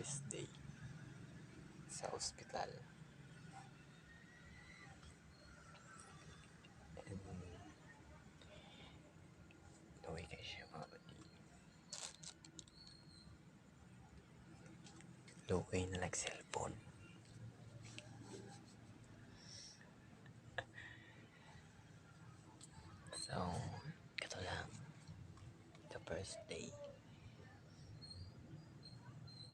First day sa ospital. And luoy kay siya, mga buddy. Luoy na nag-cellphone. So, kato lang. The first day.